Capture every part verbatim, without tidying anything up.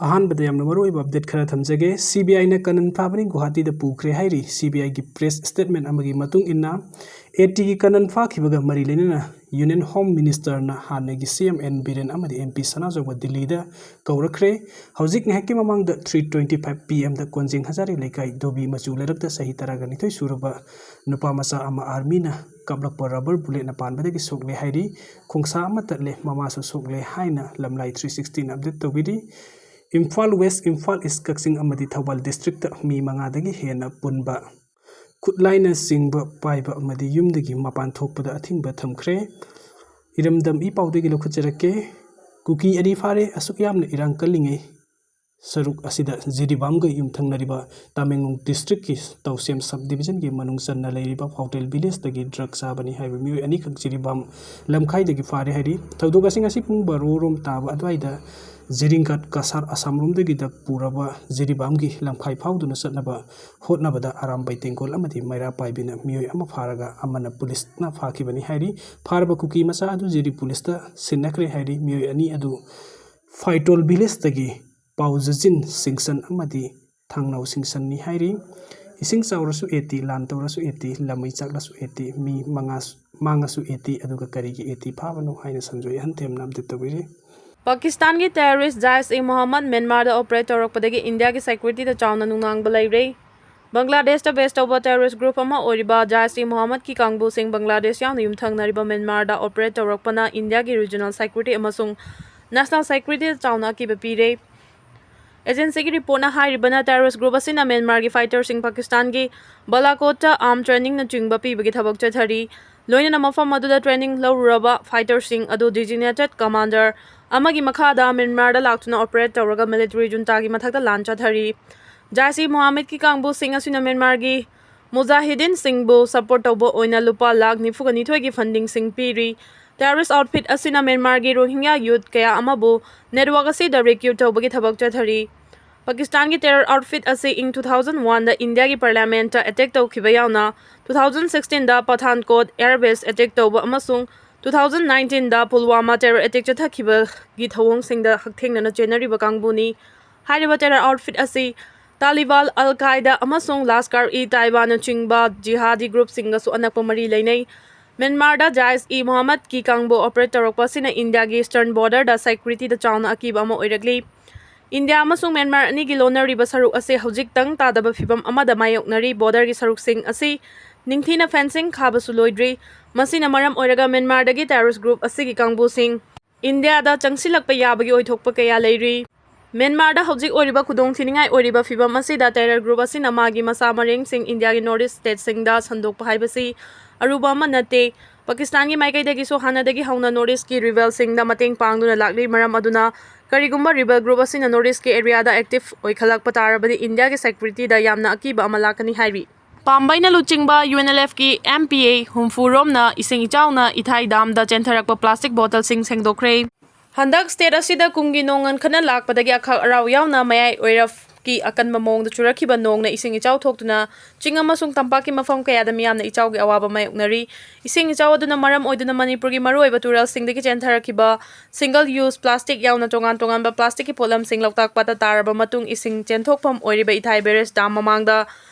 ꯑꯍꯥꯟꯕꯗ ꯌꯥꯝꯅ ꯃꯔꯨꯑꯣꯏꯕ ꯑꯞꯗꯦꯠ ꯈꯔ ꯊꯝꯖꯒꯦ꯫ ꯁꯤ ꯕꯤ ꯑꯥꯏꯅ ꯀꯅꯟ ꯐꯥꯕꯅꯤ ꯒꯨꯋꯥꯍꯥꯇꯤꯗ ꯄꯨꯈ꯭ꯔꯦ ꯍꯥꯏꯔꯤ꯫ ꯁꯤ ꯕꯤ ꯑꯥꯏꯒꯤ ꯄ꯭ꯔꯦꯁ ꯁ꯭ꯇꯦꯠꯃꯦꯟ ꯑꯃꯒꯤ ꯃꯇꯨꯡ ꯏꯟꯅ, ꯑꯦ ꯇꯤꯒꯤ ꯀꯅꯟ ꯐꯥꯈꯤꯕꯒ ꯃꯔꯤ ꯂꯩꯅꯅ ꯌꯨꯅꯤꯌꯟ ꯍꯣꯝ ꯃꯤꯅꯤꯁꯇꯔꯅ ꯍꯥꯟꯅꯒꯤ ꯁꯤ ꯑꯦꯝ ꯑꯦꯟ ꯕꯤꯔꯦꯟ ꯑꯃꯗꯤ ꯑꯦꯝ ꯄꯤ ꯁꯅꯥꯖꯧꯕ ꯗꯤꯜꯂꯤꯗ ꯀꯧꯔꯛꯈ꯭ꯔꯦ꯫ ꯍꯧꯖꯤꯛ ꯉꯥꯏꯍꯥꯛꯀꯤ ꯃꯃꯥꯡꯗ ꯊ꯭ꯔꯤ ꯇ꯭ꯋꯦꯟꯇꯤ ꯐꯥꯏꯚ ꯄꯤ ꯑꯦꯝꯗ ꯀꯣꯟꯖꯦꯡ ꯍꯖꯥꯔꯤ ꯂꯩꯀꯥꯏ ꯙꯣꯕꯤ ꯃꯆꯨ ꯂꯩꯔꯛꯇ ꯆꯍꯤ ꯇꯔꯥꯒ ꯅꯤꯊꯣꯏ ꯁꯨꯔꯕ ꯅꯨꯄꯥ ꯃꯆꯥ ꯑꯃ ꯑꯥꯔꯃꯤꯅ ꯀꯥꯞꯂꯛꯄ ꯔꯕꯔ ꯕꯨꯂꯦꯠꯅ ꯄꯥꯟꯕꯗꯒꯤ ꯁꯣꯛꯂꯦ ꯍꯥꯏꯔꯤ꯫ ꯈꯣꯡꯁꯥ ꯑꯃ ꯇꯠꯂꯦ, ꯃꯃꯥꯁꯨ ꯁꯣꯛꯂꯦ ꯍꯥꯏꯅ ꯂꯝꯂꯥꯏ ꯊ꯭ꯔꯤ ꯁꯤꯛꯁꯇꯤꯅ ꯑꯞꯗꯦꯠ ꯇꯧꯕꯤꯔꯤ꯫ ꯏꯝꯐꯥꯜ ꯋꯦꯁ, ꯏꯝꯐꯥꯜ ꯏꯁ, ꯀꯛꯆꯤꯡ ꯑꯃꯗꯤ ꯊꯧꯕꯥꯜ ꯗꯤꯁꯇ꯭ꯔꯤꯛꯇ ꯃꯤ ꯃꯉꯥꯗꯒꯤ ꯍꯦꯟꯅ ꯄꯨꯟꯕ ꯈꯨꯠꯂꯥꯏꯅꯆꯤꯡꯕ ꯄꯥꯏꯕ ꯑꯃꯗꯤ ꯌꯨꯝꯗꯒꯤ ꯃꯄꯥꯟ ꯊꯣꯛꯄꯗ ꯑꯊꯤꯡꯕ ꯊꯝꯈ꯭ꯔꯦ꯫ ꯏꯔꯝꯗꯝ ꯏ ꯄꯥꯎꯗꯒꯤ ꯂꯧꯈꯠꯆꯔꯛꯀꯦ꯫ ꯀꯨꯀꯤ ꯑꯅꯤ ꯐꯥꯔꯦ꯫ ꯑꯁꯨꯛ ꯌꯥꯝꯅ ꯏꯔꯥꯡ ꯀꯜꯂꯤꯉꯩ ꯁꯔꯨꯛ ꯑꯁꯤꯗ ꯖꯤꯔꯤꯕꯥꯝꯒ ꯌꯨꯝꯊꯪꯅꯔꯤꯕ ꯇꯃꯦꯡꯂꯣꯡ ꯗꯤꯁꯇ꯭ꯔꯤꯛꯀꯤ ꯇꯧꯁꯦꯝ ꯁꯕ ꯗꯤꯕꯤꯖꯟꯒꯤ ꯃꯅꯨꯡ ꯆꯟꯅ ꯂꯩꯔꯤꯕ ꯐꯥꯎꯇꯦꯜ ꯚꯤꯂꯦꯖꯇꯒꯤ ꯗ꯭ꯔꯒ ꯆꯥꯕꯅꯤ ꯍꯥꯏꯕ ꯃꯤꯑꯣꯏ ꯑꯅꯤꯈꯛ ꯖꯤꯔꯤꯕꯥꯝ ꯂꯝꯈꯥꯏꯗꯒꯤ ꯐꯥꯔꯦ ꯍꯥꯏꯔꯤ꯫ ꯊꯧꯗꯣꯛ ꯑꯁꯤ ꯉꯁꯤ ꯄꯨꯡ ꯕꯥꯔꯣ ꯔꯣꯝ ꯇꯥꯕ ꯑꯗꯨꯋꯥꯏꯗ ꯖꯤꯔꯤꯡꯒꯥꯠ ꯀꯁꯥꯔ ꯑꯁꯥꯝꯔꯣꯝꯗꯒꯤꯗ ꯄꯨꯔꯕ ꯖꯤꯔꯤꯕꯥꯝꯒꯤ ꯂꯝꯈꯥꯏ ꯐꯥꯎꯗꯨꯅ ꯆꯠꯅꯕ ꯍꯣꯠꯅꯕꯗ ꯑꯔꯥꯝꯕꯥꯏ ꯇꯦꯡꯒꯣꯜ ꯑꯃꯗꯤ ꯃꯩꯔꯥ ꯄꯥꯏꯕꯤꯅ ꯃꯤꯑꯣꯏ ꯑꯃ ꯐꯥꯔꯒ ꯑꯃꯅ ꯄꯨꯂꯤꯁꯅ ꯐꯥꯈꯤꯕꯅꯤ ꯍꯥꯏꯔꯤ꯫ ꯐꯥꯔꯕ ꯀꯨꯀꯤ ꯃꯆꯥ ꯑꯗꯨ ꯖꯤꯔꯤ ꯄꯨꯂꯤꯁꯇ ꯁꯤꯟꯅꯈ꯭ꯔꯦ ꯍꯥꯏꯔꯤ꯫ ꯃꯤꯑꯣꯏ ꯑꯅꯤ ꯑꯗꯨ ꯐꯥꯏꯇꯣꯜ ꯚꯤꯂꯦꯖꯇꯒꯤ ꯄꯥꯎꯖꯆꯤꯟ ꯁꯤꯡꯁꯟ ꯑꯃꯗꯤ ꯊꯥꯡꯅꯧ ꯁꯤꯡꯁꯟꯅꯤ ꯍꯥꯏꯔꯤ꯫ ꯏꯁꯤꯡ ꯆꯥꯎꯔꯁꯨ ꯑꯦ ꯇꯤ, ꯂꯥꯟ ꯇꯧꯔꯁꯨ ꯑꯦ ꯇꯤ, ꯂꯝꯃꯩ ꯆꯥꯛꯂꯁꯨ ꯑꯦ ꯇꯤ, ꯃꯤ ꯃꯉꯥ ꯃꯥꯡꯉꯁꯨ ꯑꯦ ꯇꯤ, ꯑꯗꯨꯒ ꯀꯔꯤꯒꯤ ꯑꯦ ꯇꯤ ꯐꯥꯕꯅꯣ ꯍꯥꯏꯅ Sanjoy ꯑꯍꯟꯊꯦꯝꯅ update ꯇꯧꯕꯤꯔꯤ꯫ ꯄꯥꯀꯤꯁꯇꯥꯟꯒꯤ terrorist ꯖꯥꯏꯁ E Mohammad ꯃ꯭ꯌꯥꯟꯃꯥꯔꯗ operate ꯇꯧꯔꯛꯄꯗꯒꯤ ꯏꯟꯗꯤꯌꯥꯒꯤ ꯁꯦꯀ꯭ꯌꯨꯔꯤꯇꯤꯗ ꯆꯥꯎꯅ ꯅꯨꯡꯅꯥꯡꯕ ꯂꯩꯔꯦ꯫ ꯕꯪꯒ꯭ꯂꯥꯗꯦꯁꯇ ꯕꯦꯁ ꯇꯧꯕ ꯇꯦꯔꯣꯔꯤꯁ ꯒ꯭ꯔꯨꯞ ꯑꯃ ꯑꯣꯏꯔꯤꯕ ꯖꯥꯏꯁ ꯏ ꯃꯣꯍꯝꯃꯗꯀꯤ ꯀꯥꯡꯕꯨꯁꯤꯡ ꯕꯪꯒ꯭ꯂꯥꯗꯦꯁ ꯌꯥꯎꯅ ꯌꯨꯝꯊꯪꯅꯔꯤꯕ ꯃ꯭ꯌꯥꯟꯃꯥꯔꯗ ꯑꯣꯄꯔꯦꯠ ꯇꯧꯔꯛꯄꯅ ꯏꯟꯗꯤꯌꯥꯒꯤ ꯔꯤꯖꯅꯦꯜ ꯁꯦꯀ꯭ꯌꯨꯔꯤꯇꯤ ꯑꯃꯁꯨꯡ ꯅꯦꯁꯅꯦꯜ ꯁꯦꯀ꯭ꯌꯨꯔꯤꯇꯤꯗ ꯆꯥꯎꯅ ꯑꯀꯤꯕ ꯄꯤꯔꯦ꯫ ꯑꯦꯖꯦꯟꯁꯤꯒꯤ ꯔꯤꯄꯣꯔꯠꯅ ꯍꯥꯏꯔꯤꯕꯅ, ꯇꯦꯔꯣꯔꯤꯁ ꯒ꯭ꯔꯨꯞ ꯑꯁꯤꯅ ꯃ꯭ꯌꯥꯟꯃꯥꯔꯒꯤ ꯐꯥꯏꯇꯔꯁꯤꯡ ꯄꯥꯀꯤꯁꯇꯥꯟꯒꯤ ꯕꯥꯂꯥꯀꯣꯠꯇ ꯑꯥꯔꯝ ꯇ꯭ꯔꯦꯅꯤꯡꯅꯆꯤꯡꯕ ꯄꯤꯕꯒꯤ ꯊꯕꯛ ꯆꯠꯊꯔꯤ꯫ ꯂꯣꯏꯅꯅ ꯃꯐꯝ ꯑꯗꯨꯗ ꯇ꯭ꯔꯦꯅꯤꯡ ꯂꯧꯔꯨꯔꯕ ꯐꯥꯏꯇꯔꯁꯤꯡ ꯑꯗꯨ ꯗꯤꯖꯤꯒꯅꯦꯇꯦꯗ ꯀꯃꯥꯟꯗꯔ ꯑꯃꯒꯤ ꯃꯈꯥꯗ ꯃ꯭ꯌꯥꯟꯃꯥꯔꯗ ꯂꯥꯛꯇꯨꯅ ꯑꯣꯄꯔꯦꯠ ꯇꯧꯔꯒ ꯃꯤꯂꯤꯇꯔꯤ ꯖꯨꯟꯇꯥꯒꯤ ꯃꯊꯛꯇ ꯂꯥꯟ ꯆꯠꯊꯔꯤ꯫ ꯖꯥꯏꯁ ꯏ ꯃꯣꯍꯥꯃꯗꯀꯤ ꯀꯥꯡꯕꯨꯁꯤꯡ ꯑꯁꯤꯅ ꯃ꯭ꯌꯥꯟꯃꯥꯔꯒꯤ ꯃꯨꯖꯥꯍꯤꯗꯤꯟꯁꯤꯡꯕꯨ ꯁꯄꯣꯔꯠ ꯇꯧꯕ ꯑꯣꯏꯅ ꯂꯨꯄꯥ ꯂꯥꯈ ꯅꯤꯐꯨꯒ ꯅꯤꯊꯣꯏꯒꯤ ꯐꯟꯗꯤꯡꯁꯤꯡ ꯄꯤꯔꯤ꯫ ꯇꯦꯔꯣꯔꯤꯁ ꯑꯥꯎꯠꯐꯤꯠ ꯑꯁꯤꯅ ꯃ꯭ꯌꯥꯟꯃꯥꯔꯒꯤ ꯔꯣꯍꯤꯡꯒ꯭ꯌꯥ ꯌꯨꯠ ꯀꯌꯥ ꯑꯃꯕꯨ ꯅꯦꯠꯋꯥꯔꯛ ꯑꯁꯤꯗ ꯔꯤꯀ꯭ꯔꯨꯠ ꯇꯧꯕꯒꯤ ꯊꯕꯛ ꯆꯠꯊꯔꯤ꯫ ꯄꯥꯀꯤꯁꯇꯥꯟꯒꯤ ꯇꯦꯔꯣꯔ ꯑꯥꯎꯠꯐꯤꯠ ꯑꯁꯤ ꯏꯪ ꯇꯨ ꯊꯥꯎꯖꯟ ꯋꯥꯟꯗ ꯏꯟꯗꯤꯌꯥꯒꯤ ꯄꯥꯔꯂꯤꯌꯥꯃꯦꯟꯠꯇ ꯑꯦꯇꯦꯛ ꯇꯧꯈꯤꯕ ꯌꯥꯎꯅ, ꯇꯨ ꯊꯥꯎꯖꯟ ꯁꯤꯛꯁꯇꯤꯟꯗ ꯄꯊꯥꯟꯀꯣꯠ ꯑꯦꯌꯔꯕꯦꯁ ꯑꯦꯇꯦꯛ ꯇꯧꯕ ꯑꯃꯁꯨꯡ ꯇꯨ ꯊꯥꯎꯖꯟ ꯅꯥꯏꯟꯇꯤꯟꯗ ꯄꯨꯜꯋꯥꯃꯥ terror attack ꯆꯠꯊꯈꯤꯕꯒꯤ ꯊꯧꯑꯣꯡꯁꯤꯡꯗ ꯍꯛꯊꯦꯡꯅꯅ ꯆꯦꯟꯅꯔꯤꯕ ꯀꯥꯡꯕꯨꯅꯤ꯫ ꯍꯥꯏꯔꯤꯕ terror outfit ꯑꯁꯤ ꯇꯥꯂꯤꯕꯥꯜ, ꯑꯜ ꯀꯥꯏꯗꯥ ꯑꯃꯁꯨꯡ ꯂꯥꯁꯀꯥꯔ-ꯏ-ꯇꯥꯏꯕꯥꯅꯆꯤꯡꯕ ꯖꯤꯍꯥꯗꯤ groupꯁꯤꯡꯒꯁꯨ ꯑꯅꯛꯄ ꯃꯔꯤ ꯂꯩꯅꯩ꯫ ꯃ꯭ꯌꯥꯟꯃꯥꯔꯗ ꯖꯥꯏꯁ-ꯏ-ꯃꯣꯍꯝꯃꯗꯀꯤ ꯀꯥꯡꯕꯨ operate ꯇꯧꯔꯛꯄ ꯑꯁꯤꯅ ꯏꯟꯗꯤꯌꯥꯒꯤ eastern borderꯗ securityꯗ ꯆꯥꯎꯅ ꯑꯀꯤꯕ ꯑꯃ ꯑꯣꯏꯔꯛꯂꯤ꯫ ꯏꯟꯗꯤꯌꯥ ꯑꯃꯁꯨꯡ ꯃ꯭ꯌꯥꯟꯃꯥꯔ ꯑꯅꯤꯒꯤ ꯂꯣꯟꯅꯔꯤꯕ ꯁꯔꯨꯛ ꯑꯁꯤ ꯍꯧꯖꯤꯛ ꯇꯪ ꯇꯥꯗꯕ ꯐꯤꯚꯝ ꯑꯃꯗ ꯃꯥꯌꯣꯛꯅꯔꯤ꯫ Borderꯒꯤ ꯁꯔꯨꯛꯁꯤꯡ ꯑꯁꯤ ꯅꯤꯡꯊꯤꯅ fencing ꯈꯥꯕꯁꯨ ꯂꯣꯏꯗ꯭ꯔꯤ꯫ ꯃꯁꯤꯅ ꯃꯔꯝ ꯑꯣꯏꯔꯒ ꯃ꯭ꯌꯥꯟꯃꯥꯔꯗꯒꯤ terrorist group ꯑꯁꯤꯒꯤ ꯀꯥꯡꯕꯨꯁꯤꯡ ꯏꯟꯗꯤꯌꯥꯗ ꯆꯪꯁꯤꯜꯂꯛꯄ ꯌꯥꯕꯒꯤ ꯑꯣꯏꯊꯣꯛꯄ ꯀꯌꯥ ꯂꯩꯔꯤ꯫ ꯃ꯭ꯌꯥꯟꯃꯥꯔꯗ ꯍꯧꯖꯤꯛ ꯑꯣꯏꯔꯤꯕ ꯈꯨꯗꯣꯡꯊꯤꯅꯤꯡꯉꯥꯏ ꯑꯣꯏꯔꯤꯕ ꯐꯤꯚꯝ ꯑꯁꯤꯗ terror group ꯑꯁꯤꯅ ꯃꯥꯒꯤ ꯃꯁꯥ ꯃꯔꯦꯡꯁꯤꯡ ꯏꯟꯗꯤꯌꯥꯒꯤ north east stateꯁꯤꯡꯗ ꯁꯟꯗꯣꯛꯄ ꯍꯥꯏꯕꯁꯤ ꯑꯔꯨꯕ ꯑꯃ ꯅꯠꯇꯦ꯫ ꯄꯥꯀꯤꯁꯇꯥꯟꯒꯤ ꯃꯥꯏꯀꯩꯗꯒꯤꯁꯨ ꯍꯥꯟꯅꯗꯒꯤ ꯍꯧꯅ north eastꯀꯤ rebelꯁꯤꯡꯗ ꯃꯇꯦꯡ ꯄꯥꯡꯗꯨꯅ ꯂꯥꯛꯂꯤ꯫ ꯃꯔꯝ ꯑꯗꯨꯅ ꯀꯔꯤꯒꯨꯝꯕ rebel group ꯑꯁꯤꯅ north eastꯀꯤ areaꯗ active ꯑꯣꯏꯈꯠꯂꯛꯄ ꯇꯥꯔꯕꯗꯤ ꯏꯟꯗꯤꯌꯥꯒꯤ securityꯗ ꯌꯥꯝꯅ ꯑꯀꯤꯕ ꯑꯃ ꯂꯥꯛꯀꯅꯤ ꯍꯥꯏꯔꯤ꯫ ꯄꯥꯝꯕꯩꯅ ꯂꯨꯆꯤꯡꯕ UNLFꯀꯤ MPA ꯍꯨꯝꯐꯨ ꯔꯣꯝꯅ ꯏꯁꯤꯡ ꯏꯆꯥꯎꯅ ꯏꯊꯥꯏ damꯗ ꯆꯦꯟꯊꯔꯛꯄ plastic bottleꯁꯤꯡ ꯁꯦꯡꯗꯣꯛꯈ꯭ꯔꯦ꯫ ꯍꯟꯗꯛ state ꯑꯁꯤꯗ ꯀꯨꯝꯒꯤ ꯅꯣꯡ ꯉꯟꯈꯠꯅ ꯂꯥꯛꯄꯗꯒꯤ ꯑꯈꯥꯛ ꯑꯔꯥꯎ ꯌꯥꯎꯅ ꯃꯌꯥꯏ ꯑꯣꯏꯔꯞꯀꯤ ꯑꯀꯟꯕ ꯃꯑꯣꯡꯗ ꯆꯨꯔꯛꯈꯤꯕ ꯅꯣꯡꯅ ꯏꯁꯤꯡ ꯏꯆꯥꯎ ꯊꯣꯛꯇꯨꯅ ꯆꯤꯡ ꯑꯃꯁꯨꯡ ꯇꯝꯄꯥꯛꯀꯤ ꯃꯐꯝ ꯀꯌꯥꯗ ꯃꯤꯌꯥꯝꯅ ꯏꯆꯥꯎꯒꯤ ꯑꯋꯥꯕ ꯃꯥꯌꯣꯛꯅꯔꯤ꯫ ꯏꯁꯤꯡ ꯏꯆꯥꯎ ꯑꯗꯨꯅ ꯃꯔꯝ ꯑꯣꯏꯗꯨꯅ ꯃꯅꯤꯄꯨꯔꯒꯤ ꯃꯔꯨꯑꯣꯏꯕ ꯇꯨꯔꯦꯜꯁꯤꯡꯗꯒꯤ ꯆꯦꯟꯊꯔꯛꯈꯤꯕ single use plastic ꯌꯥꯎꯅ ꯇꯣꯉꯥꯟ ꯇꯣꯉꯥꯟꯕ plasticꯀꯤ ꯄꯣꯠꯂꯝꯁꯤꯡ ꯂꯣꯛꯇꯥꯛ ꯄꯥꯠꯇ ꯇꯥꯔꯕ ꯃꯇꯨꯡ ꯏꯁꯤꯡ ꯆꯦꯟꯊꯣꯛꯐꯝ ꯑꯣꯏꯔꯤꯕ ꯏꯊꯥꯏ barrage dam ꯃꯃꯥꯡꯗ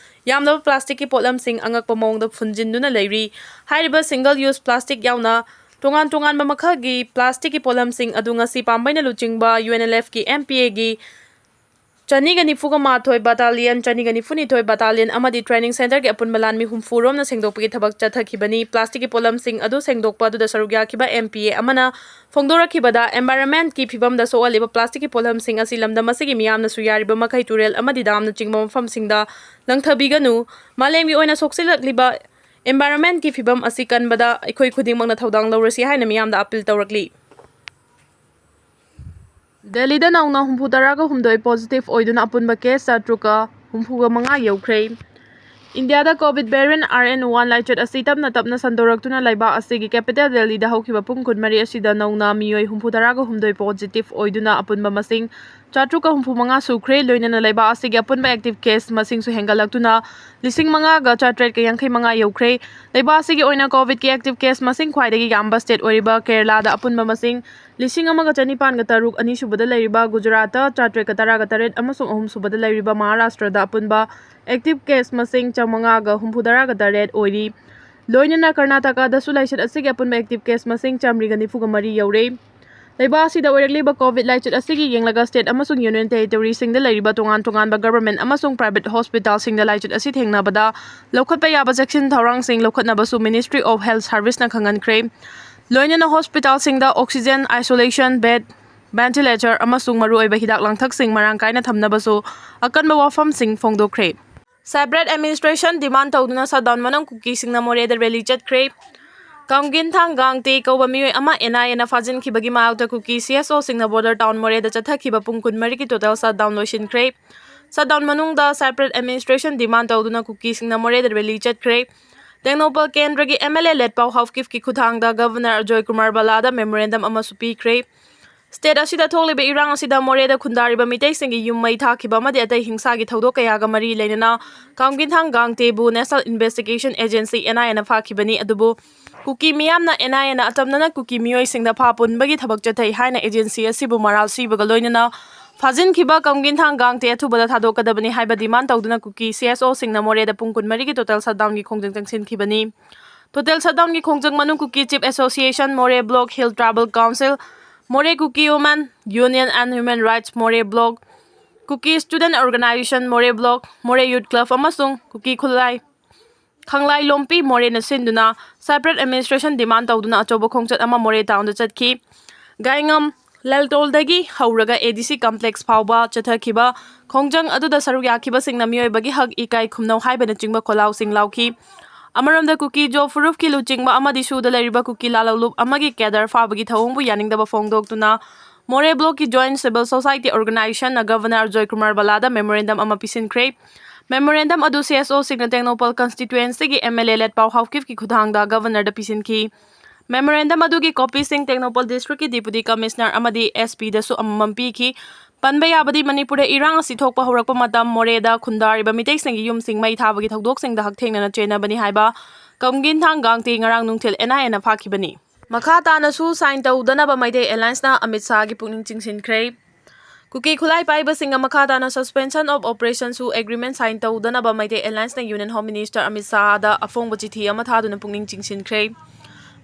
ꯌꯥꯝꯂꯕ plasticꯀꯤ ꯄꯣꯠꯂꯝꯁꯤꯡ ꯑꯉꯛꯄ ꯃꯑꯣꯡꯗ ꯐꯨꯟꯖꯤꯟꯗꯨꯅ ꯂꯩꯔꯤ꯫ ꯍꯥꯏꯔꯤꯕ single use plastic ꯌꯥꯎꯅ ꯇꯣꯉꯥꯟ ꯇꯣꯉꯥꯟꯕ ꯃꯈꯜꯒꯤ plasticꯀꯤ ꯄꯣꯠꯂꯝꯁꯤꯡ ꯑꯗꯨ ꯉꯁꯤ ꯄꯥꯝꯕꯩꯅ ꯂꯨꯆꯤꯡꯕ UNLFꯀꯤ MPAꯒꯤ ꯆꯅꯤꯒ ꯅꯤꯐꯨꯒ ꯃꯥꯊꯣꯏ battalion, ꯆꯅꯤꯒ ꯅꯤꯐꯨꯅꯤꯊꯣꯏ battalion ꯑꯃꯗꯤ training centreꯒꯤ ꯑꯄꯨꯟꯕ ꯂꯥꯟꯃꯤ ꯍꯨꯝꯐꯨ ꯔꯣꯝꯅ ꯁꯦꯡꯗꯣꯛꯄꯒꯤ ꯊꯕꯛ ꯆꯠꯊꯈꯤꯕꯅꯤ꯫ Plasticꯀꯤ ꯄꯣꯠꯂꯝꯁꯤꯡ ꯑꯗꯨ ꯁꯦꯡꯗꯣꯛꯄ ꯑꯗꯨꯗ ꯁꯔꯨꯛ ꯌꯥꯈꯤꯕ MPA ꯑꯃꯅ ꯐꯣꯡꯗꯣꯔꯛꯈꯤꯕꯗ environmentꯀꯤ ꯐꯤꯕꯝꯗ ꯁꯣꯛꯍꯜꯂꯤꯕ plasticꯀꯤ ꯄꯣꯠꯂꯝꯁꯤꯡ ꯑꯁꯤ ꯂꯝꯗꯝ ꯑꯁꯤꯒꯤ ꯃꯤꯌꯥꯝꯅꯁꯨ ꯌꯥꯔꯤꯕ ꯃꯈꯩ ꯇꯨꯔꯦꯜ ꯑꯃꯗꯤ damꯅꯆꯤꯡꯕ ꯃꯐꯝꯁꯤꯡꯗ ꯂꯪꯊꯕꯤꯒꯅꯨ꯫ ꯃꯥꯂꯦꯝꯒꯤ ꯑꯣꯏꯅ ꯁꯣꯛꯆꯤꯜꯂꯛꯂꯤꯕ environmentꯀꯤ ꯐꯤꯕꯝ ꯑꯁꯤ ꯀꯟꯕꯗ ꯑꯩꯈꯣꯏ ꯈꯨꯗꯤꯡꯃꯛꯅ ꯊꯧꯗꯥꯡ ꯂꯧꯔꯁꯤ ꯍꯥꯏꯅ ꯃꯤꯌꯥꯝꯗ appeal ꯇꯧꯔꯛꯂꯤ꯫ ꯗꯦꯜꯂꯤꯗ ꯅꯧꯅ ꯍꯨꯝꯐꯨ ꯇꯔꯥꯒ ꯍꯨꯝꯗꯣꯏ positive ꯑꯣꯏꯗꯨꯅ ꯑꯄꯨꯟꯕ case ꯆꯥꯇ꯭ꯔꯨꯛꯀ ꯍꯨꯝꯐꯨꯒ ꯃꯉꯥ ꯌꯧꯈ꯭ꯔꯦ꯫ ꯏꯟꯗꯤꯌꯥꯗ COVID variant RN one ꯂꯥꯏꯆꯠ ꯑꯁꯤ ꯇꯞꯅ ꯇꯞꯅ ꯁꯟꯗꯣꯔꯛꯇꯨꯅ ꯂꯩꯕꯥꯛ ꯑꯁꯤꯒꯤ capital ꯗꯦꯜꯂꯤꯗ ꯍꯧꯈꯤꯕ ꯄꯨꯡ ꯀꯨꯟꯃꯔꯤ ꯑꯁꯤꯗ ꯅꯧꯅ ꯃꯤꯑꯣꯏ ꯍꯨꯝꯐꯨ ꯇꯔꯥꯒ ꯍꯨꯝꯗꯣꯏ positive ꯑꯣꯏꯗꯨꯅ ꯑꯄꯨꯟꯕ ꯃꯁꯤꯡ ꯆꯥꯇ꯭ꯔꯨꯛꯀ ꯍꯨꯝꯐꯨ ꯃꯉꯥ ꯁꯨꯈ꯭ꯔꯦ꯫ ꯂꯣꯏꯅꯅ ꯂꯩꯕꯥꯛ ꯑꯁꯤꯒꯤ ꯑꯄꯨꯟꯕ active case ꯃꯁꯤꯡꯁꯨ ꯍꯦꯟꯒꯠꯂꯛꯇꯨꯅ ꯂꯤꯁꯤꯡ ꯃꯉꯥꯒ ꯆꯥꯇ꯭ꯔꯦꯠꯀ ꯌꯥꯡꯈꯩ ꯃꯉꯥ ꯌꯧꯈ꯭ꯔꯦ꯫ ꯂꯩꯕꯥꯛ ꯑꯁꯤꯒꯤ ꯑꯣꯏꯅ COVIDꯀꯤ active case ꯃꯁꯤꯡ ꯈ꯭ꯋꯥꯏꯗꯒꯤ ꯌꯥꯝꯕ state ꯑꯣꯏꯔꯤꯕ ꯀꯦꯔꯂꯥꯗ ꯑꯄꯨꯟꯕ ꯃꯁꯤꯡ ꯂꯤꯁꯤꯡ ꯑꯃꯒ ꯆꯅꯤꯄꯥꯟꯒ ꯇꯔꯨꯛ, ꯑꯅꯤꯁꯨꯕꯗ ꯂꯩꯔꯤꯕ ꯒꯨꯖꯔꯥꯠꯇ ꯆꯥꯇ꯭ꯔꯦꯠꯀ ꯇꯔꯥꯒ ꯇꯔꯦꯠ ꯑꯃꯁꯨꯡ ꯑꯍꯨꯝꯁꯨꯕꯗ ꯂꯩꯔꯤꯕ ꯃꯍꯥꯔꯥꯁꯇ꯭ꯔꯗ ꯑꯄꯨꯟꯕ active case ꯃꯁꯤꯡ ꯆꯥꯃꯉꯥꯒ ꯍꯨꯝꯐꯨꯇꯔꯥꯒ ꯇꯔꯦꯠ ꯑꯣꯏꯔꯤ꯫ ꯂꯣꯏꯅꯅ ꯀꯔꯅꯥꯇꯀꯥꯗꯁꯨ ꯂꯥꯏꯆꯠ ꯑꯁꯤꯒꯤ ꯑꯄꯨꯟꯕ active case ꯃꯁꯤꯡ ꯆꯥꯃꯔꯤꯒ ꯅꯤꯐꯨꯒ ꯃꯔꯤ ꯌꯧꯔꯦ꯫ ꯂꯩꯕꯥꯛ ꯑꯁꯤꯗ ꯑꯣꯏꯔꯛꯂꯤꯕ COVID ꯂꯥꯏꯆꯠ ꯑꯁꯤꯒꯤ ꯌꯦꯡꯂꯒ state ꯑꯃꯁꯨꯡ union territoryꯁꯤꯡꯗ ꯂꯩꯔꯤꯕ ꯇꯣꯉꯥꯟ ꯇꯣꯉꯥꯟꯕ government ꯑꯃꯁꯨꯡ private hospitalꯁꯤꯡꯗ ꯂꯥꯏꯆꯠ ꯑꯁꯤ ꯊꯦꯡꯅꯕꯗ ꯂꯧꯈꯠꯄ ꯌꯥꯕ ꯆꯦꯛꯁꯤꯟ ꯊꯧꯔꯥꯡꯁꯤꯡ ꯂꯧꯈꯠꯅꯕꯁꯨ Ministry of Health Serviceꯅ ꯈꯪꯍꯟꯈ꯭ꯔꯦ꯫ ꯂꯣꯏꯅꯅ hospitalꯁꯤꯡꯗ oxygen, isolation bed, ventilator ꯑꯃꯁꯨꯡ ꯃꯔꯨꯑꯣꯏꯕ ꯍꯤꯗꯥꯛ ꯂꯥꯡꯊꯛꯁꯤꯡ ꯃꯔꯥꯡ ꯀꯥꯏꯅ ꯊꯝꯅꯕꯁꯨ ꯑꯀꯟꯕ ꯋꯥꯐꯝꯁꯤꯡ ꯐꯣꯡꯗꯣꯛꯈ꯭ꯔꯦ꯫ Separate administration demand ꯇꯧꯗꯨꯅ shutdown ꯃꯅꯨꯡ ꯀꯨꯀꯤꯁꯤꯡꯅ ꯃꯣꯔꯦꯗ rally ꯆꯠꯈ꯭ꯔꯦ꯫ ꯀꯝꯒꯤꯟꯊꯥꯡ ꯒꯥꯡꯇꯦ ꯀꯧꯕ ꯃꯤꯑꯣꯏ ꯑꯃ NIAꯅ ꯐꯥꯖꯤꯟꯈꯤꯕꯒꯤ ꯃꯥꯌꯣꯛꯇ ꯀꯨꯀꯤ CSOꯁꯤꯡꯅ border town ꯃꯣꯔꯦꯗ ꯆꯠꯊꯈꯤꯕ ꯄꯨꯡ ꯀꯨꯟꯃꯔꯤꯒꯤ total shutdown ꯂꯣꯏꯁꯤꯟꯈ꯭ꯔꯦ꯫ Shutdown ꯃꯅꯨꯡꯗ separate administration demand ꯇꯧꯗꯨꯅ ꯀꯨꯀꯤꯁꯤꯡꯅ ꯃꯣꯔꯦꯗ rally ꯆꯠꯈ꯭ꯔꯦ꯫ ꯇꯦꯡꯅꯧꯄꯜ ꯀꯦꯟꯗ꯭ꯔꯒꯤ MLA ꯂꯦꯠꯄꯥꯎ ꯍꯥꯎꯀꯤꯞꯀꯤ ꯈꯨꯠꯊꯥꯡꯗ Governor ꯑꯖꯣꯏ ꯀꯨꯃꯥꯔ ꯕꯂꯥꯗ memorandum ꯑꯃꯁꯨ ꯄꯤꯈ꯭ꯔꯦ꯫ State ꯑꯁꯤꯗ ꯊꯣꯛꯂꯤꯕ ꯏꯔꯥꯡ ꯑꯁꯤꯗ ꯃꯣꯔꯦꯗ ꯈꯨꯟꯗꯥꯔꯤꯕ ꯃꯤꯇꯩꯁꯤꯡꯒꯤ ꯌꯨꯝ ꯃꯩ ꯊꯥꯈꯤꯕ ꯑꯃꯗꯤ ꯑꯇꯩ ꯍꯤꯡꯁꯥꯒꯤ ꯊꯧꯗꯣꯛ ꯀꯌꯥꯒ ꯃꯔꯤ ꯂꯩꯅꯅ ꯀꯝꯒꯤꯟꯊꯥꯡ ꯒꯥꯡꯇꯦꯕꯨ National Investigation Agency, NIAꯅ ꯐꯥꯈꯤꯕꯅꯤ꯫ ꯑꯗꯨꯕꯨ ꯀꯨꯀꯤ ꯃꯤꯌꯥꯝꯅ NIAꯅ ꯑꯆꯝꯅꯅ ꯀꯨꯀꯤ ꯃꯤꯑꯣꯏꯁꯤꯡꯗ ꯐꯥ ꯄꯨꯟꯕꯒꯤ ꯊꯕꯛ ꯆꯠꯊꯩ ꯍꯥꯏꯅ agency ꯑꯁꯤꯕꯨ ꯃꯔꯥꯜ ꯁꯤꯕꯒ ꯂꯣꯏꯅꯅ ꯐꯥꯖꯤꯟꯈꯤꯕ ꯀꯝꯒꯤꯟꯊꯥꯡ ꯒꯥꯡꯇꯦ ꯑꯊꯨꯕꯗ ꯊꯥꯗꯣꯛꯀꯗꯕꯅꯤ ꯍꯥꯏꯕ demand ꯇꯧꯗꯨꯅ ꯀꯨꯀꯤ CSOꯁꯤꯡꯅ ꯃꯣꯔꯦꯗ ꯄꯨꯡ ꯀꯨꯟꯃꯔꯤꯒꯤ total shutdownꯒꯤ ꯈꯣꯡꯖꯪ ꯆꯪꯁꯤꯟꯈꯤꯕꯅꯤ꯫ Total shutdownꯒꯤ ꯈꯣꯡꯖꯪ ꯃꯅꯨꯡ Kuki Chief Association, Moreh Block, Hill Tribal Council, Moreh Kuki Women Union and Human Rights Moreh Block, Kuki Student Organization Moreh Block, Moreh Youth Club ꯑꯃꯁꯨꯡ ꯀꯨꯀꯤ ꯈꯨꯂꯥꯏ ꯈꯪꯂꯥꯏ ꯂꯣꯝꯄꯤ ꯃꯣꯔꯦꯅ ꯁꯤꯟꯗꯨꯅ separate administration demand ꯇꯧꯗꯨꯅ ꯑꯆꯧꯕ ꯈꯣꯡꯆꯠ ꯑꯃ ꯃꯣꯔꯦ townꯗ ꯆꯠꯈꯤ꯫ ꯒꯥꯏꯉꯝ ꯂꯦꯜꯇꯣꯜꯗꯒꯤ ꯍꯧꯔꯒ ADC complex ꯐꯥꯎꯕ ꯆꯠꯊꯈꯤꯕ ꯈꯣꯡꯖꯪ ꯑꯗꯨꯗ ꯁꯔꯨꯛ ꯌꯥꯈꯤꯕꯁꯤꯡꯅ ꯃꯤꯑꯣꯏꯕꯒꯤ ꯍꯛ, ꯏꯀꯥꯏ ꯈꯨꯝꯅꯧ ꯍꯥꯏꯕꯅꯆꯤꯡꯕ ꯈꯣꯜꯂꯥꯎꯁꯤꯡ ꯂꯥꯎꯈꯤ꯫ ꯑꯃꯔꯣꯝꯗ ꯀꯨꯀꯤ ꯖꯣ ꯐꯨꯔꯨꯞꯀꯤ ꯂꯨꯆꯤꯡꯕ ꯑꯃꯗꯤ ꯁꯨꯗ ꯂꯩꯔꯤꯕ ꯀꯨꯀꯤ ꯂꯥꯂꯣꯡꯂꯨꯞ ꯑꯃꯒꯤ cadre ꯐꯥꯕꯒꯤ ꯊꯧꯑꯣꯡꯕꯨ ꯌꯥꯅꯤꯡꯗꯕ ꯐꯣꯡꯗꯣꯛꯇꯨꯅ ꯃꯣꯔꯦ blockꯀꯤ Joint Civil Society Organizationꯅ Governor Ajoy Kumar ꯕꯂꯥꯗ memorandum ꯑꯃ ꯄꯤꯁꯤꯟꯈ꯭ꯔꯦ꯫ Memorandum ꯑꯗꯨ CSOꯁꯤꯡꯅ ꯇꯦꯡꯅꯧꯄꯜ constituencyꯒꯤ MLA ꯂꯦꯠꯄꯥꯎ ꯍꯥꯎꯀꯤꯞꯀꯤ ꯈꯨꯠꯊꯥꯡꯗ Governorꯗ ꯄꯤꯁꯤꯟꯈꯤ꯫ Memorandum ꯑꯗꯨꯒꯤ copyꯁꯤꯡ ꯇꯦꯡꯅꯧꯄꯜ districtꯀꯤ Deputy Commissioner ꯑꯃꯗꯤ SPꯗꯁꯨ ꯑꯃꯃꯝ ꯄꯤꯈꯤ꯫ ꯄꯟꯕ ꯌꯥꯕꯗꯤ, ꯃꯅꯤꯄꯨꯔꯗ ꯏꯔꯥꯡ ꯑꯁꯤ ꯊꯣꯛꯄ ꯍꯧꯔꯛꯄ ꯃꯇꯝ ꯃꯣꯔꯦꯗ ꯈꯨꯟꯗꯥꯔꯤꯕ ꯃꯤꯇꯩꯁꯤꯡꯒꯤ ꯌꯨꯝꯁꯤꯡ ꯃꯩ ꯊꯥꯕꯒꯤ ꯊꯧꯗꯣꯛꯁꯤꯡꯗ ꯍꯛꯊꯦꯡꯅꯅ ꯆꯦꯟꯅꯕꯅꯤ ꯍꯥꯏꯕ ꯀꯝꯒꯤꯟꯊꯥꯡ ꯒꯥꯡꯇꯤ ꯉꯔꯥꯡ ꯅꯨꯡꯊꯤꯜ N I A ꯅ ꯐꯥꯈꯤꯕꯅꯤ꯫ ꯃꯈꯥ ꯇꯥꯅꯁꯨ sign ꯇꯧꯗꯅꯕ ꯃꯩꯇꯩ Alliance ꯅ ꯑꯃꯤꯠ ꯁꯥꯍꯒꯤ ꯄꯨꯛꯅꯤꯡ ꯆꯤꯡꯁꯤꯟꯈ꯭ꯔꯦ꯫ ꯀꯨꯀꯤ ꯈꯨꯠꯂꯥꯏ ꯄꯥꯏꯕꯁꯤꯡꯒ ꯃꯈꯥ ꯇꯥꯅ suspension of operation ꯁꯨ agreement sign ꯇꯧꯗꯅꯕ ꯃꯩꯇꯩ Alliance ꯅ Union Home Minister ꯑꯃꯤꯠ ꯁꯥꯍꯗ ꯑꯐꯣꯡꯕ ꯆꯤꯊꯤ ꯑꯃ ꯊꯥꯗꯨꯅ ꯄꯨꯛꯅꯤꯡ ꯆꯤꯡꯁꯤꯟꯈ꯭ꯔꯦ꯫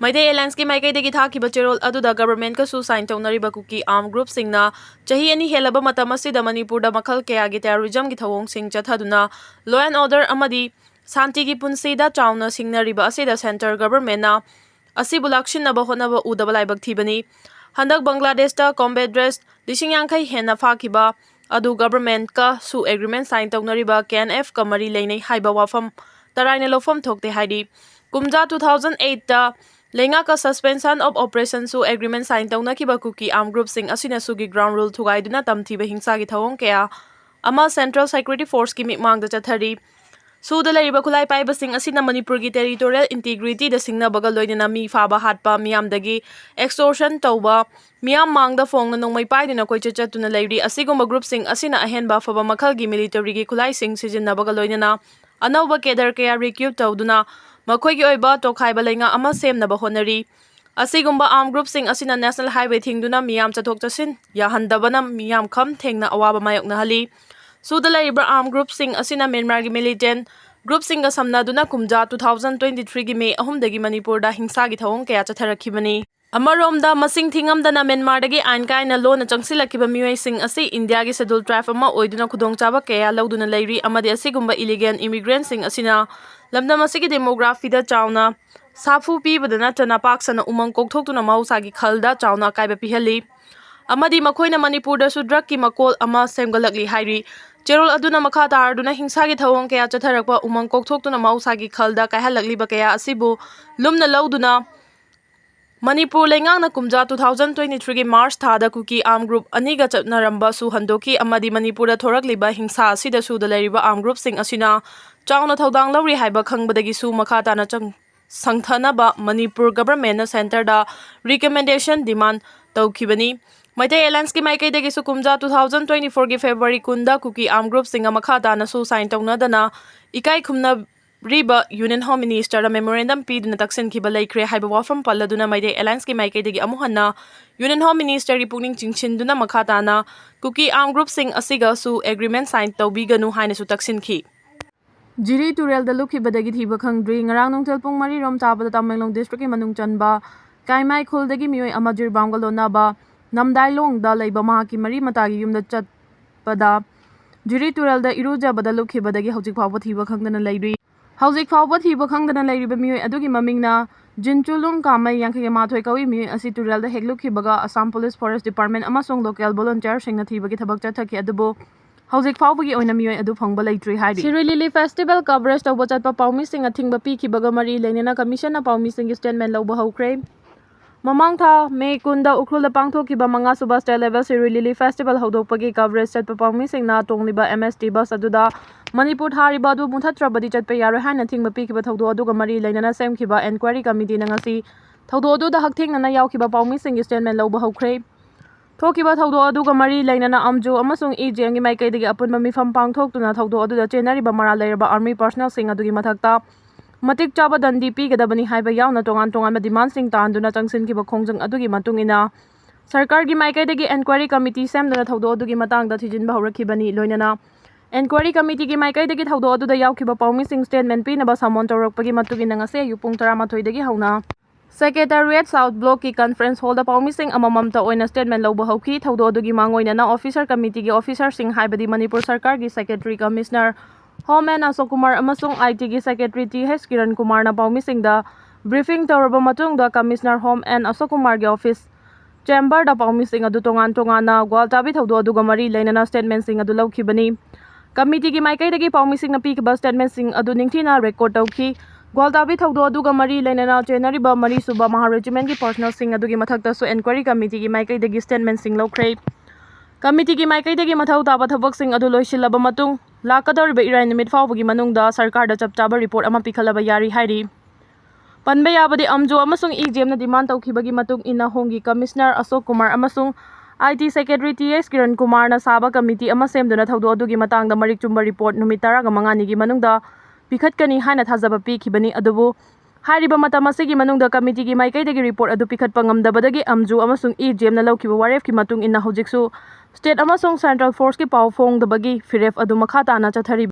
ꯃꯩꯇꯩ Alliance ꯀꯤ ꯃꯥꯏꯀꯩꯗꯒꯤ ꯊꯥꯈꯤꯕ ꯆꯦꯔꯣꯜ ꯑꯗꯨꯗ government ꯀꯁꯨ sign ꯇꯧꯅꯔꯤꯕ ꯀꯨꯀꯤ armed group ꯁꯤꯡꯅ ꯆꯍꯤ ꯑꯅꯤ ꯍꯦꯜꯂꯕ ꯃꯇꯝ ꯑꯁꯤꯗ ꯃꯅꯤꯄꯨꯔꯗ ꯃꯈꯜ ꯀꯌꯥꯒꯤ terrorism ꯒꯤ ꯊꯧꯑꯣꯡꯁꯤꯡ ꯆꯠꯊꯗꯨꯅ law and order ꯑꯃꯗꯤ ꯁꯥꯟꯇꯤꯒꯤ ꯄꯨꯟꯁꯤꯗ ꯆꯥꯎꯅ ꯁꯤꯡꯅꯔꯤꯕ ꯑꯁꯤꯗ central government ꯅ ꯑꯁꯤꯕꯨ ꯂꯥꯛꯁꯤꯟꯅꯕ ꯍꯣꯠꯅꯕ ꯎꯗꯕ ꯂꯥꯏꯕꯛ ꯊꯤꯕꯅꯤ꯫ ꯍꯟꯗꯛ ꯕꯪꯒ꯭ꯂꯥꯗꯦꯁꯇ combat dress ꯂꯤꯁꯤꯡ ꯌꯥꯡꯈꯩ ꯍꯦꯟꯅ ꯐꯥꯈꯤꯕ ꯑꯗꯨ government ꯀꯁꯨ agreement sign ꯇꯧꯅꯔꯤꯕ K N F ꯀ ꯃꯔꯤ ꯂꯩꯅꯩ ꯍꯥꯏꯕ ꯋꯥꯐꯝ ꯇꯔꯥꯏꯅ ꯂꯧꯐꯝ ꯊꯣꯛꯇꯦ ꯍꯥꯏꯔꯤ꯫ ꯀꯨꯝꯖꯥ two thousand eight ꯇ ꯂꯩꯉꯥꯛꯀ suspension of operation ꯁꯨ agreement sign ꯇꯧꯅꯈꯤꯕ ꯀꯨꯀꯤ armed group ꯁꯤꯡ ꯑꯁꯤꯅ ꯁꯨꯒꯤ ground rule ꯊꯨꯒꯥꯏꯗꯨꯅ ꯇꯝꯊꯤꯕ ꯍꯤꯡꯁꯥꯒꯤ ꯊꯧꯑꯣꯡ ꯀꯌꯥ ꯑꯃ Central Security Force ꯀꯤ ꯃꯤꯠꯃꯥꯡꯗ ꯆꯠꯊꯔꯤ꯫ ꯁꯨꯗ ꯂꯩꯔꯤꯕ ꯈꯨꯠꯂꯥꯏ ꯄꯥꯏꯕꯁꯤꯡ ꯑꯁꯤꯅ ꯃꯅꯤꯄꯨꯔꯒꯤ territorial integrity ꯗ ꯁꯤꯡꯅꯕꯒ ꯂꯣꯏꯅꯅ ꯃꯤ ꯐꯥꯕ ꯍꯥꯠꯄ, ꯃꯤꯌꯥꯝꯗꯒꯤ extortion ꯇꯧꯕ, ꯃꯤꯌꯥꯝ ꯃꯥꯡꯗ ꯐꯣꯡꯅ ꯅꯣꯡꯃꯩ ꯄꯥꯏꯗꯨꯅ ꯀꯣꯏꯆꯠ ꯆꯠꯇꯨꯅ ꯂꯩꯔꯤ꯫ ꯑꯁꯤꯒꯨꯝꯕ group ꯁꯤꯡ ꯑꯁꯤꯅ ꯑꯍꯦꯟꯕ ꯑꯐꯕ ꯃꯈꯜꯒꯤ military ꯒꯤ ꯈꯨꯠꯂꯥꯏꯁꯤꯡ ꯁꯤꯖꯤꯟꯅꯕꯒ ꯂꯣꯏꯅꯅ ꯑꯅꯧꯕ cadre ꯀꯌꯥ recruit ꯇꯧꯗꯨꯅ ꯃꯈꯣꯏꯒꯤ ꯑꯣꯏꯕ ꯇꯣꯈꯥꯏꯕ ꯂꯩꯉꯥꯛ ꯑꯃ ꯁꯦꯝꯅꯕ ꯍꯣꯠꯅꯔꯤ꯫ ꯑꯁꯤꯒꯨꯝꯕ armed group ꯁꯤꯡ ꯑꯁꯤꯅ national highway ꯊꯤꯡꯗꯨꯅ ꯃꯤꯌꯥꯝ ꯆꯠꯊꯣꯛ ꯆꯠꯁꯤꯟ ꯌꯥꯍꯟꯗꯕꯅ ꯃꯤꯌꯥꯝ ꯈꯝ ꯊꯦꯡꯅ ꯑꯋꯥꯕ ꯃꯥꯌꯣꯛꯅꯍꯜꯂꯤ꯫ ꯁꯨꯗ ꯂꯩꯔꯤꯕ armed group ꯁꯤꯡ ꯑꯁꯤꯅ ꯃ꯭ꯌꯥꯟꯃꯥꯔꯒꯤ militant group ꯁꯤꯡꯒ ꯁꯝꯅꯗꯨꯅ ꯀꯨꯝꯖꯥ two thousand twenty three ꯒꯤ May ꯑꯍꯨꯝꯗꯒꯤ ꯃꯅꯤꯄꯨꯔꯗ ꯍꯤꯡꯁꯥꯒꯤ ꯊꯧꯑꯣꯡ ꯀꯌꯥ ꯆꯠꯊꯔꯛꯈꯤꯕꯅꯤ꯫ ꯑꯃꯔꯣꯝꯗ, ꯃꯁꯤꯡ ꯊꯤꯉꯝꯗꯅ ꯃ꯭ꯌꯥꯟꯃꯥꯔꯗꯒꯤ ꯑꯥꯏꯟ ꯀꯥꯏꯅ ꯂꯣꯟꯅ ꯆꯪꯁꯤꯜꯂꯛꯈꯤꯕ ꯃꯤꯑꯣꯏꯁꯤꯡ ꯑꯁꯤ ꯏꯟꯗꯤꯌꯥꯒꯤ schedule tribe ꯑꯃ ꯑꯣꯏꯗꯨꯅ ꯈꯨꯗꯣꯡꯆꯥꯕ ꯀꯌꯥ ꯂꯧꯗꯨꯅ ꯂꯩꯔꯤ ꯑꯃꯗꯤ ꯑꯁꯤꯒꯨꯝꯕ illegal immigrant ꯁꯤꯡ ꯑꯁꯤꯅ ꯂꯝꯗꯝ ꯑꯁꯤꯒꯤ demography ꯗ ꯆꯥꯎꯅ ꯁꯥꯐꯨ ꯄꯤꯕꯗ ꯅꯠꯇꯅ ꯄꯥꯛ ꯁꯟꯅ ꯎꯃꯪ ꯀꯣꯛꯊꯣꯛꯇꯨꯅ ꯃꯍꯧꯁꯥꯒꯤ ꯈꯜꯗ ꯆꯥꯎꯅ ꯑꯀꯥꯏꯕ ꯄꯤꯍꯜꯂꯤ ꯑꯃꯗꯤ ꯃꯈꯣꯏꯅ ꯃꯅꯤꯄꯨꯔꯗꯁꯨ drug ꯀꯤ ꯃꯀꯣꯜ ꯑꯃ ꯁꯦꯝꯒꯠꯂꯛꯂꯤ ꯍꯥꯏꯔꯤ꯫ ꯆꯦꯔꯣꯜ ꯑꯗꯨꯅ ꯃꯈꯥ ꯇꯥꯔꯗꯨꯅ ꯍꯤꯡꯁꯥꯒꯤ ꯊꯧꯑꯣꯡ ꯀꯌꯥ ꯆꯠꯊꯔꯛꯄ, ꯎꯃꯪ ꯀꯣꯛꯊꯣꯛꯇꯨꯅ ꯃꯍꯧꯁꯥꯒꯤ ꯈꯜꯗ ꯀꯥꯏꯍꯜꯂꯛꯂꯤꯕ ꯀꯌꯥ ꯑꯁꯤꯕꯨ ꯂꯨꯝꯅ ꯂꯧꯗꯨꯅ ꯃꯅꯤꯄꯨꯔ ꯂꯩꯉꯥꯛꯅ ꯀꯨꯝꯖꯥ two thousand twenty three ꯒꯤ March ꯊꯥꯗ ꯀꯨꯀꯤ armed group ꯑꯅꯤꯒ ꯆꯠꯅꯔꯝꯕꯁꯨ ꯍꯟꯗꯣꯛꯈꯤ ꯑꯃꯗꯤ ꯃꯅꯤꯄꯨꯔꯗ ꯊꯣꯔꯛꯂꯤꯕ ꯍꯤꯡꯁꯥ ꯑꯁꯤꯗ ꯁꯨꯗ ꯂꯩꯔꯤꯕ armed group ꯁꯤꯡ ꯑꯁꯤꯅ ꯆꯥꯎꯅ ꯊꯧꯗꯥꯡ ꯂꯧꯔꯤ ꯍꯥꯏꯕ ꯈꯪꯕꯗꯒꯤꯁꯨ ꯃꯈꯥ ꯇꯥꯅ ꯆꯪ-, ꯁꯪꯊꯅꯕ ꯃꯅꯤꯄꯨꯔ government ꯅ centre ꯗ recommendation demand ꯇꯧꯈꯤꯕꯅꯤ꯫ ꯃꯩꯇꯩ ꯑꯦꯂꯥꯏꯟꯁꯀꯤ ꯃꯥꯏꯀꯩꯗꯒꯤꯁꯨ ꯀꯨꯝꯖꯥ two thousand twenty-fourꯒꯤ February ꯀꯨꯟꯗ ꯀꯨꯀꯤ armed groupꯁꯤꯡꯒ ꯃꯈꯥ ꯇꯥꯅꯁꯨ sign ꯇꯧꯅꯗꯅ ꯏꯀꯥꯏ ꯈꯨꯝꯅꯔꯤꯕ Union Home Ministerꯗ memorandum ꯄꯤꯗꯨꯅ ꯇꯛꯁꯤꯟꯈꯤꯕ ꯂꯩꯈ꯭ꯔꯦ ꯍꯥꯏꯕ ꯋꯥꯐꯝ ꯄꯜꯂꯗꯨꯅ ꯃꯩꯇꯩ ꯑꯦꯂꯥꯏꯟꯁꯀꯤ ꯃꯥꯏꯀꯩꯗꯒꯤ ꯑꯃꯨꯛ ꯍꯟꯅ Union Home Ministerꯒꯤ ꯄꯨꯛꯅꯤꯡ ꯆꯤꯡꯁꯤꯟꯗꯨꯅ ꯃꯈꯥ ꯇꯥꯅ ꯀꯨꯀꯤ armed groupꯁꯤꯡ ꯑꯁꯤꯒꯁꯨ agreement sign ꯇꯧꯕꯤꯒꯅꯨ ꯍꯥꯏꯅꯁꯨ ꯇꯛꯁꯤꯟꯈꯤ꯫ ꯖꯤꯔꯤ ꯇꯨꯔꯦꯜꯗ ꯂꯨꯞꯈꯤꯕꯗꯒꯤ ꯊꯤꯕ ꯈꯪꯗ꯭ꯔꯤ꯫ ꯉꯔꯥꯡ ꯅꯨꯡꯊꯤꯜ ꯄꯨꯡ ꯃꯔꯤ ꯔꯣꯝ ꯇꯥꯕꯗ ꯇꯥꯃꯦꯡꯂꯣꯡ districtꯀꯤ ꯃꯅꯨꯡ ꯆꯟꯕ ꯀꯥꯏꯃꯥꯏ ꯈꯨꯜꯗꯒꯤ ꯃꯤꯑꯣꯏ ꯑꯃ ꯖꯤꯔꯤꯕꯥꯝꯒ ꯂꯣꯟꯅꯕ ꯅꯝꯗꯥꯏꯂꯣꯡꯗ ꯂꯩꯕ ꯃꯍꯥꯛꯀꯤ ꯃꯔꯤ ꯃꯇꯥꯒꯤ ꯌꯨꯝꯗ ꯆꯠꯄꯗ ꯖꯤꯔꯤ ꯇꯨꯔꯦꯜꯗ ꯏꯔꯨꯖꯕꯗ ꯂꯨꯞꯈꯤꯕꯗꯒꯤ ꯍꯧꯖꯤꯛ ꯐꯥꯎꯕ ꯊꯤꯕ ꯈꯪꯗꯅ ꯂꯩꯔꯤ꯫ ꯍꯧꯖꯤꯛ ꯐꯥꯎꯕ ꯊꯤꯕ ꯈꯪꯗꯅ ꯂꯩꯔꯤꯕ ꯃꯤꯑꯣꯏ ꯑꯗꯨꯒꯤ ꯃꯃꯤꯡꯅ ꯖꯤꯟꯆꯨꯂꯨꯡ ꯀꯥꯃꯩ, ꯌꯥꯡꯈꯩ ꯃꯥꯊꯣꯏ ꯀꯧꯏ꯫ ꯃꯤꯑꯣꯏ ꯑꯁꯤ ꯇꯨꯔꯦꯜꯗ ꯍꯦꯛ ꯂꯨꯞꯈꯤꯕꯒ Assam Police Forest Department ꯑꯃꯁꯨꯡ local volunteerꯁꯤꯡꯅ ꯊꯤꯕꯒꯤ ꯊꯕꯛ ꯆꯠꯊꯈꯤ, ꯑꯗꯨꯕꯨ ꯍꯧꯖꯤꯛ ꯐꯥꯎꯕꯒꯤ ꯑꯣꯏꯅ ꯃꯤꯑꯣꯏ ꯑꯗꯨ ꯐꯪꯕ ꯂꯩꯇ꯭ꯔꯤ ꯍꯥꯏꯔꯤ꯫ ꯁꯤꯔꯨꯏ ꯂꯤꯂꯤ festival coverage ꯇꯧꯕ ꯆꯠꯄ ꯄꯥꯎꯃꯤꯁꯤꯡ ꯑꯊꯤꯡꯕ ꯄꯤꯈꯤꯕꯒ ꯃꯔꯤ ꯂꯩꯅꯅ commissionꯅ ꯄꯥꯎꯃꯤꯁꯤꯡꯒꯤ statement ꯂꯧꯕ ꯍꯧꯈ꯭ꯔꯦ꯫ ꯃꯃꯥꯡ ꯊꯥ May ꯀꯨꯟꯗ ꯎꯈ꯭ꯔꯨꯜꯗ ꯄꯥꯡꯊꯣꯛꯈꯤꯕ ꯃꯉꯥꯁꯨꯕ state level ꯁꯤꯔꯨꯏ ꯂꯤꯂꯤ festival ꯍꯧꯗꯣꯛꯄꯒꯤ coverage ꯆꯠꯄ ꯄꯥꯎꯃꯤꯁꯤꯡꯅ ꯇꯣꯡꯂꯤꯕ MST bus ꯑꯗꯨꯗ ꯃꯅꯤꯄꯨꯔ ꯊꯥꯔꯤꯕ ꯑꯗꯨ ꯃꯨꯊꯠꯇ꯭ꯔꯕꯗꯤ ꯆꯠꯄ ꯌꯥꯔꯣꯏ ꯍꯥꯏꯅ ꯑꯊꯤꯡꯕ ꯄꯤꯈꯤꯕ ꯊꯧꯗꯣꯛ ꯑꯗꯨꯒ ꯃꯔꯤ ꯂꯩꯅꯅ ꯁꯦꯝꯈꯤꯕ enquiry committeeꯅ ꯉꯁꯤ ꯊꯧꯗꯣꯛ ꯑꯗꯨꯗ ꯍꯛꯊꯦꯡꯅꯅ ꯌꯥꯎꯈꯤꯕ ꯄꯥꯎꯃꯤꯁꯤꯡꯒꯤ statement ꯂꯧꯕ ꯍꯧꯈ꯭ꯔꯦ꯫ ꯊꯣꯛꯈꯤꯕ ꯊꯧꯗꯣꯛ ꯑꯗꯨꯒ ꯃꯔꯤ ꯂꯩꯅꯅ ꯑꯝꯖꯨ ꯑꯃꯁꯨꯡ EJMꯒꯤ ꯃꯥꯏꯀꯩꯗꯒꯤ ꯑꯄꯨꯟꯕ ꯃꯤꯐꯝ ꯄꯥꯡꯊꯣꯛꯇꯨꯅ ꯊꯧꯗꯣꯛ ꯑꯗꯨꯗ ꯆꯦꯟꯅꯔꯤꯕ ꯃꯔꯥꯜ ꯂꯩꯔꯕ army personnelꯁꯤꯡ ꯑꯗꯨꯒꯤ ꯃꯊꯛꯇ ꯃꯇꯤꯛ ꯆꯥꯕ ꯗꯟꯗꯤ ꯄꯤꯒꯗꯕꯅꯤ ꯍꯥꯏꯕ ꯌꯥꯎꯅ ꯇꯣꯉꯥꯟ ꯇꯣꯉꯥꯟꯕ demandꯁꯤꯡ ꯇꯥꯍꯟꯗꯨꯅ ꯆꯪꯁꯤꯟꯈꯤꯕ ꯈꯣꯡꯖꯪ ꯑꯗꯨꯒꯤ ꯃꯇꯨꯡ ꯏꯟꯅ ꯁꯔꯀꯥꯔꯒꯤ ꯃꯥꯏꯀꯩꯗꯒꯤ enquiry committee ꯁꯦꯝꯗꯨꯅ ꯊꯧꯗꯣꯛ ꯑꯗꯨꯒꯤ ꯃꯇꯥꯡꯗ ꯊꯤꯖꯤꯟꯕ ꯍꯧꯔꯛꯈꯤꯕꯅꯤ꯫ ꯂꯣꯏꯅꯅ enquiry committeeꯒꯤ ꯃꯥꯏꯀꯩꯗꯒꯤ ꯊꯧꯗꯣꯛ ꯑꯗꯨꯗ ꯌꯥꯎꯈꯤꯕ ꯄꯥꯎꯃꯤꯁꯤꯡ statement ꯄꯤꯅꯕ summon ꯇꯧꯔꯛꯄꯒꯤ ꯃꯇꯨꯡ ꯏꯟꯅ ꯉꯁꯤ ꯑꯌꯨꯛ ꯄꯨꯡ ꯇꯔꯥꯃꯥꯊꯣꯏꯗꯒꯤ ꯍꯧꯅ Secretariat South Blockꯀꯤ conference hallꯗ ꯄꯥꯎꯃꯤꯁꯤꯡ ꯑꯃꯃꯝꯇ ꯑꯣꯏꯅ statement ꯂꯧꯕ ꯍꯧꯈꯤ꯫ ꯊꯧꯗꯣꯛ ꯑꯗꯨꯒꯤ ꯃꯥꯡꯑꯣꯏꯅꯅ officer committeeꯒꯤ officerꯁꯤꯡ ꯍꯥꯏꯕꯗꯤ ꯃꯅꯤꯄꯨꯔ ꯁꯔꯀꯥꯔꯒꯤ Secretary, Commissioner Home N Ashok Kumar ꯑꯃꯁꯨꯡ ITꯒꯤ Secretary th Kiran Kumarꯅ ꯄꯥꯎꯃꯤꯁꯤꯡꯗ briefing ꯇꯧꯔꯕ ꯃꯇꯨꯡꯗ Commissioner Home N Ashok Kumarꯒꯤ office chamberꯗ ꯄꯥꯎꯃꯤꯁꯤꯡ ꯑꯗꯨ ꯇꯣꯉꯥꯟ ꯇꯣꯉꯥꯟꯅ ꯒ꯭ꯋꯥꯜꯇꯥꯕꯤ ꯊꯧꯗꯣꯛ ꯑꯗꯨꯒ ꯃꯔꯤ ꯂꯩꯅꯅ statementꯁꯤꯡ ꯑꯗꯨ ꯂꯧꯈꯤꯕꯅꯤ꯫ Committeeꯒꯤ ꯃꯥꯏꯀꯩꯗꯒꯤ ꯄꯥꯎꯃꯤꯁꯤꯡꯅ ꯄꯤꯈꯤꯕ statementꯁꯤꯡ ꯑꯗꯨ ꯅꯤꯡꯊꯤꯅ record ꯇꯧꯈꯤ꯫ ꯒ꯭ꯋꯥꯜꯇꯥꯕꯤ ꯊꯧꯗꯣꯛ ꯑꯗꯨꯒ ꯃꯔꯤ ꯂꯩꯅꯅ ꯆꯦꯟꯅꯔꯤꯕ ꯃꯔꯤꯁꯨꯕ Mahar Regimentꯀꯤ personnelꯁꯤꯡ ꯑꯗꯨꯒꯤ ꯃꯊꯛꯇꯁꯨ enquiry committeeꯒꯤ ꯃꯥꯏꯀꯩꯗꯒꯤ statementꯁꯤꯡ ꯂꯧꯈ꯭ꯔꯦ꯫ Committeeꯒꯤ ꯃꯥꯏꯀꯩꯗꯒꯤ ꯃꯊꯧ ꯇꯥꯕ ꯊꯕꯛꯁꯤꯡ ꯑꯗꯨ ꯂꯣꯏꯁꯤꯜꯂꯕ ꯃꯇꯨꯡ, ꯂꯥꯛꯀꯗꯧꯔꯤꯕ ꯏꯔꯥꯏ ꯅꯨꯃꯤꯠ ꯐꯥꯎꯕꯒꯤ ꯃꯅꯨꯡꯗ ꯁꯔꯀꯥꯔꯗ ꯆꯞ ꯆꯥꯕ report ꯑꯃ ꯄꯤꯈꯠꯂꯕ ꯌꯥꯔꯤ ꯍꯥꯏꯔꯤ꯫ ꯄꯟꯕ ꯌꯥꯕꯗꯤ, ꯑꯝꯖꯨ ꯑꯃꯁꯨꯡ EJMꯅ demand ꯇꯧꯈꯤꯕꯒꯤ ꯃꯇꯨꯡ ꯏꯟꯅ ꯍꯣꯝꯒꯤ Commissioner ꯑꯁꯣꯛ ꯀꯨꯃꯥꯔ ꯑꯃꯁꯨꯡ ꯑꯥꯏ ꯇꯤ ꯁꯦꯀ꯭ꯔꯦꯇꯔꯤ ꯇꯤ ꯑꯦꯁ ꯀꯤꯔꯟ ꯀꯨꯃꯥꯔꯅ ꯁꯥꯕ ꯀꯃꯤꯇꯤ ꯑꯃ ꯁꯦꯝꯗꯨꯅ ꯊꯧꯗꯣꯛ ꯑꯗꯨꯒꯤ ꯃꯇꯥꯡꯗ ꯃꯔꯤꯛ ꯆꯨꯝꯕ ꯔꯤꯄꯣꯔꯠ ꯅꯨꯃꯤꯠ ꯇꯔꯥꯃꯉꯥꯅꯤꯒꯤ ꯃꯅꯨꯡꯗ ꯄꯤꯈꯠꯀꯅꯤ ꯍꯥꯏꯅ ꯊꯥꯖꯕ ꯄꯤꯈꯤꯕꯅꯤ꯫ ꯑꯗꯨꯕꯨ ꯍꯥꯏꯔꯤꯕ ꯃꯇꯝ ꯑꯁꯤꯒꯤ ꯃꯅꯨꯡꯗ ꯀꯃꯤꯇꯤꯒꯤ ꯃꯥꯏꯀꯩꯗꯒꯤ ꯔꯤꯄꯣꯔꯠ ꯑꯗꯨ ꯄꯤꯈꯠꯄ ꯉꯝꯗꯕꯗꯒꯤ ꯑꯦꯝ ꯖꯤ ꯑꯣ ꯑꯃꯁꯨꯡ ꯏ ꯖꯤ ꯑꯦꯝꯅ ꯂꯧꯈꯤꯕ ꯋꯥꯔꯦꯞꯀꯤ ꯃꯇꯨꯡ ꯏꯟꯅ ꯍꯧꯖꯤꯛꯁꯨ ꯁ꯭ꯇꯦꯠ ꯑꯃꯁꯨꯡ ꯁꯦꯟꯇ꯭ꯔꯦꯜ ꯐꯣꯔꯁꯀꯤ ꯄꯥꯎ ꯐꯣꯡꯗꯕꯒꯤ ꯐꯤꯔꯦꯞ ꯑꯗꯨ ꯃꯈꯥ ꯇꯥꯅ ꯆꯠꯊꯔꯤ꯫